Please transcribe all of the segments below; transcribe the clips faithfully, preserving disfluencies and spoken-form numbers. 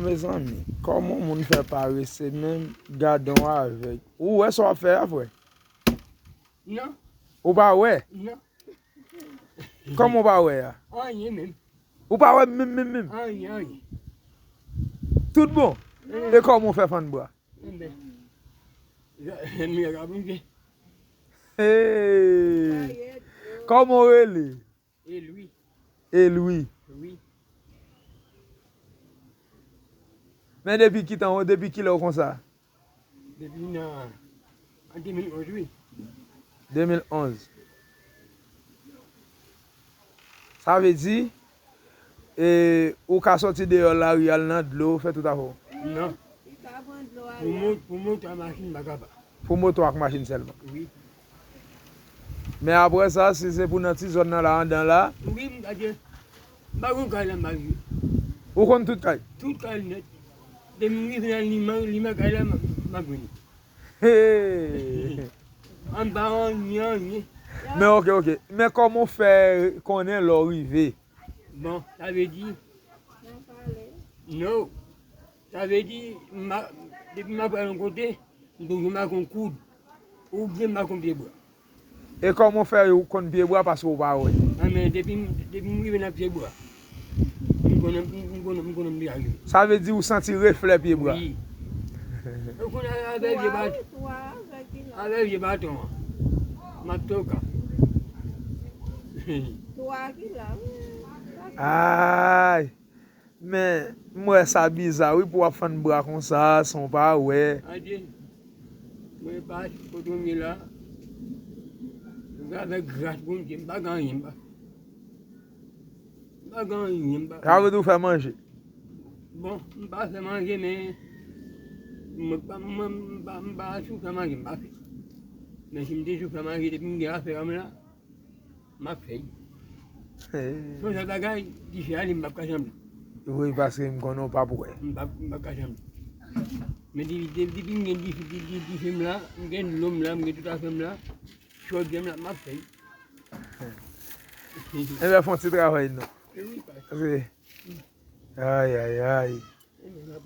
Mezanmi, kòman moun fè parese menm? Gade yon avèg. Ou wè sa w ap fè a, frè? Non. Ou pa wè? Non. Kòman ou pa wè a? Anyen menm. Ou pa wè menm, menm, menm? Anyen, anyen. Tout bon? Mm. E kòman w fè fann bra? Enben. Enmi a ka bouje. Hey! Kòman w rele? E Lwi. E Lwi. Wi. Men depi ki tan, depi kilè w konsa? Depi nan, an de mil onz, wi. De mil onz. Sa vle di, e, ou ka sòti deyò lari al nan dlo, fè tout afè w? Non. Pou mo-, pou moto ak machin, m pa kapab. Pou moto ak machin sèlman. Wi. Men apre sa, si se pou nan ti zòn nan la, anndan la. Wi, m gade. M pa konn kay la, m pa rive. Ou konn tout kay? Tout kay nèt. Depi m rive nan liman, liman kay la, m, m ap vini. Hey! An ba anyen, anyen. Men ok, ok. Men kòman w fè konnen lè w rive? Bon, sa vle di. Non. Sa vle di, m a, depi m ap al yon kote, m toujou make yon koud. Oubyen m make yon pye bwa. E kòman w fè w konn pye bwa paske w pa wè? A, men depi m, depi m rive nan pye bwa, m konnen, m, m konnen, m konnen m deja rive. Sa vle di ou santi reflè pye bwa? Wi. Ou konnen avè vye bat-, avè vye baton an, m ap toka. Ay! Men, m wè sa biza wi pou w ap fann bra konsa, san w pa wè. Adye, mwen pa kote m ye la, avèk gras Bondye, m pa gen anyen, m pa, m pa gen anyen, m pa. Sa vle di w fè manje? Bon, m pa fè manje, men mwen pa, mwen, m pa, m pa sou fè manje, m pa fè. Men si m te sou fè manje, depi m gen afè m la, m ap fè l. Hey. Se yon sèl bagay, dife ale, m p ap ka janbe. Wi, paske m konnen w p ap wè. M p ap, m p ap ka janbe. Men depi, depi, depi m gen dife, di-, di-, dife m la, m gen dlo m la, m gen tout afè m la, chòdyè m la, m ap fè l. Enben, fè yon ti travay non. Wi, pa. Paske, ay, ay, ay. Enben, m ap.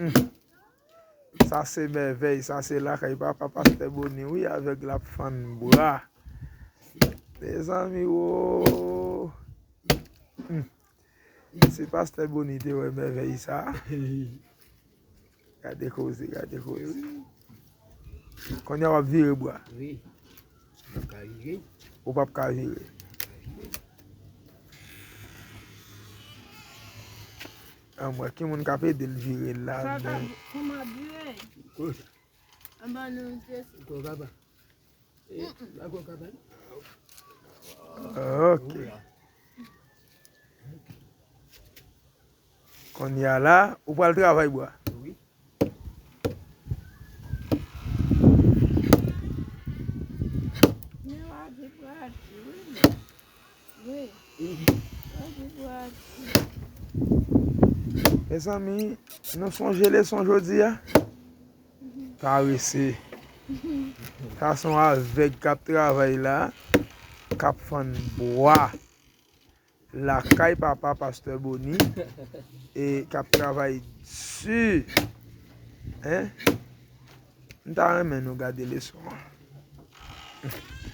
Hmm. Sa se mèvèy, sa se lakay papa pastè Boni wi, avèg l ap fann bra. Mezanmi wo. Hmm. Si pastè Boni te wè mèvèy sa. Gade koze, gade koze. Kounye a w ap vire bwa. Wi. M p ap ka vire. Ou p ap ka vire. Anmwey, ki moun k ap ede l vire l la menm? Sa ka, kòman ap vire? Konsa. Anba nou te. Kò kaba. E, la kò kaba. Ok. Kounye a la, ou pral travay bwa. Wi. Mezanmi, nou sonje leson jodi a? Parese. Sa se yon avèg k ap travay la, k ap fann bwa. Lakay papa pastè Boni e k ap travay di. Hein? M ta renmen nou gade leson an.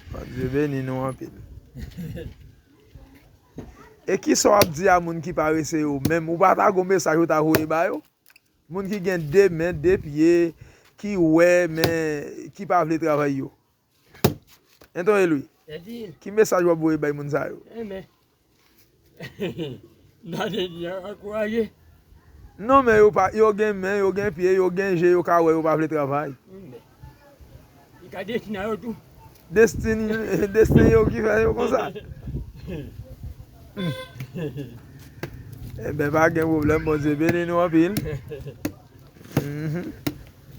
Bondye beni nou anpil. E kisa w ap di a moun ki parese yo menm? Ou pa ta gon mesaj ou ta voye ba yo? Moun ki gen de men, de pye, ki wè, men ki pa vle travay yo. Entonse Lwi, ki mesaj w ap voye bay moun sa yo? Enben, m ta te di ankouraje. Non, men yo pa, yo gen men, yo gen pye, yo gen je, yo ka wè, yo pa vle travay. Enben, li ka destine yo tou. Destine, destine yo ki fè yo konsa. Enben, pa gen pwoblèm, Bondye beni nou anpil. Mhm.